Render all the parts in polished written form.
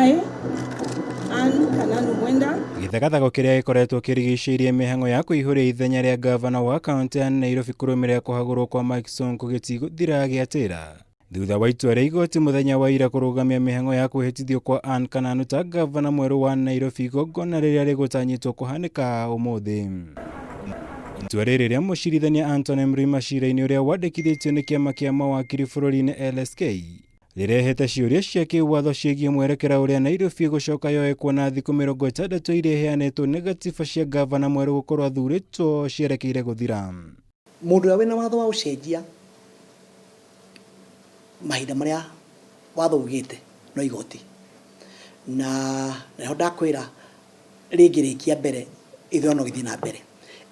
I, Ann Kananu Mwenda, Gĩthagathago kĩrĩa gĩkoretwo kĩrigicĩirie mĩhang'o ya kũihũria ithenya rĩa ngavana wa kaũntĩ ya Nairobi kũrũmĩrĩra kũhagũrwo kwa Mike Sonko gĩtigũthira gĩatĩra thutha wa itua rĩa igoti mũthenya wa ira kũrũgamia mĩhang'o ya kwĩhĩtithio kwa Ann Kananu ta ngavana mwerũ wa Nairobi, igongona rĩrĩa rĩgũtanyĩtwo kũhanĩka ũmũthĩ. Itua rĩrĩ rĩa mũcirithania Anthony Mrima cira-inĩ ũrĩa wandĩkithĩtio nĩ kĩama kĩa mawakiri bũrũri-inĩ LSK rĩrehete ciũria cia kĩwatho ciĩgiĩ mwerekera ũrĩa Nairobi ĩgũcoka yoe, kuona thikũ 60 iria iheanĩtwo nĩ gatiba cia ngavana mwerũ gũkorwo athurĩtwo cierekeire gũthira. Mũndũ ũrĩa wĩna watho wa gũcenjia mahinda marĩa watho ugĩte no igoti, na nĩho ndakwĩra rĩngĩrĩkia mbere gĩthurano gĩthiĩ na mbere.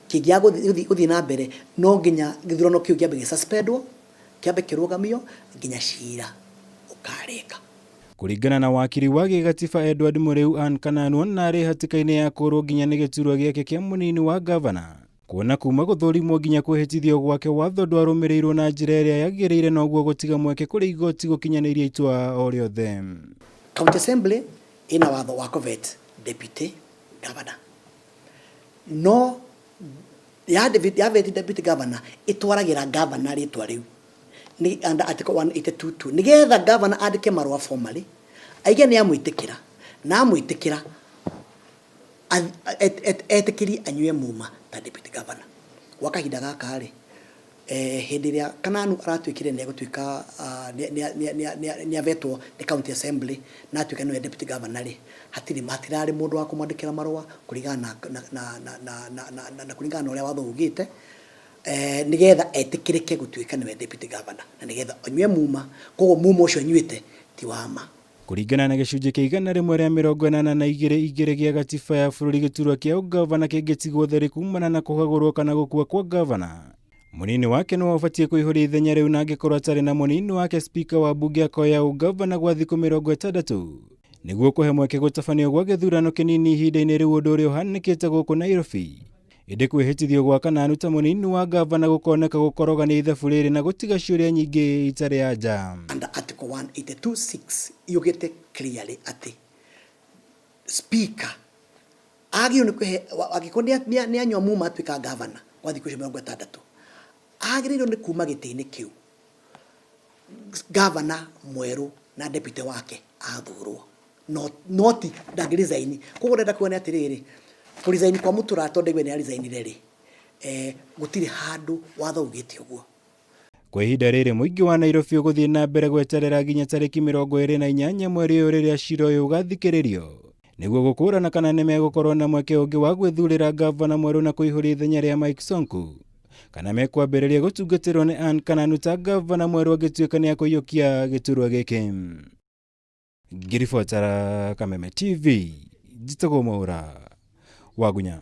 Kĩngĩaga gũthiĩ na mbere, no nginya gĩthurano kĩu kĩambe gĩ-suspendwo, kĩambe kĩrũgamio nginya cira ũkarĩka. Kũringana na wakiri wa gĩgatiba Edward Mũrĩu, Ann Kananu ona arĩ hatĩka-inĩ ya kũrwo nginya nĩ gĩturwa gĩake kĩa mũnini wa ngavana, kuona kuma gũthũrimwo nginya kwĩhĩtithio gwake watho ndwarũmĩrĩirwo na njĩra ĩrĩa yagĩrĩire, noguo gũtiga mweke kũrĩ igoti gũkinyanĩria itua o rĩothe. County Assembly ĩna watho wa kũvet deputy governor, no ya vet deputy governor ĩtwaragĩra governor rĩtwa rĩu nĩ under article 182.2, nĩgetha governor andĩke marũa formally aige nĩ amwĩtĩkĩra, na amwĩtĩkĩra etĩkĩrie anyue muma ta deputy governor. Gwa kahinda gaka rĩ, hĩndĩ ĩrĩa Kananu aratuĩkire nĩ egũtuĩka nĩ avetwo nĩ county assembly na atuĩka nĩwe deputy governor rĩ, hatirĩ hatirarĩ mũndũ wa kũmwandĩkĩra marũa kũringana na kũringana na ũrĩa watho ugĩte, nĩgetha etĩkĩrĩke gũtuĩka nĩwe deputy governor na nĩgetha anyue muma. Koguo muma ũcio anyuĩte ti wa ma. Kũringana na gĩcunjĩ kĩa 182(2) gĩa gatiba ya bũrũri, gĩturwa kĩa ũngavana kĩngĩtigwo theri kumana na kũhagũrwo kana gũkua kwa ngavana, mũnini wake nĩwe ũbatiĩ kũihũria ithenya rĩu, na angĩkorwo atarĩ na mũnini wake, spika wa mbunge akoya ũngavana gwa thikũ 60 nĩguo kũhe mweke gũtabanio gwa gĩthurano kĩnini ihinda-inĩ rĩu, ũndũ ũrĩa ũhanĩkĩte gũkũ Nairobi. Ĩndĩ kwĩhĩtithio gwa Kananu ta mũnini wa ngavana gũkoneka gũkorogania ithabu rĩrĩ na gũtiga ciũria nyingĩ itarĩ anja. Under article 182.6 yugĩte clearly atĩ speaker agĩrĩirwo nĩ kũhe, angĩkorwo nĩ anyua muma atuĩka governor gwa thikũ icio 60, agĩrĩirwo nĩ kuma gĩtĩ-inĩ kĩu governor mwerũ na deputy wake athurwo, no ti ndangĩ resign. Koguo ndĩrenda kuga nĩ atĩrĩrĩ, kũ resign kwa Mutura, tondũ ndaigua nĩ aresignire rĩ, gũtirĩ handũ watho ugĩte ũguo. Kwa ihinda rĩrĩ, mũingĩ wa Nairobi ũgũthiĩ na mbere gweterera nginya tarĩki 28 mweri ũyũ, rĩrĩa cira ũyũ ũgathikĩrĩrio nĩguo gũkũrana kana nĩ megũkorwo na mweke ũngĩ wa gwĩthurĩra ngavana mwerũ na kũihũria ithenya rĩa Mike Sonko, kana mekwambĩrĩria gũtungatĩrwo nĩ Ann Kananu ta ngavana mwerũ angĩtuĩka nĩ akũiyũkia gĩturwa gĩkĩ. Ngĩribotera Kameme TV, njĩtagwo Mwaũra Wagunya.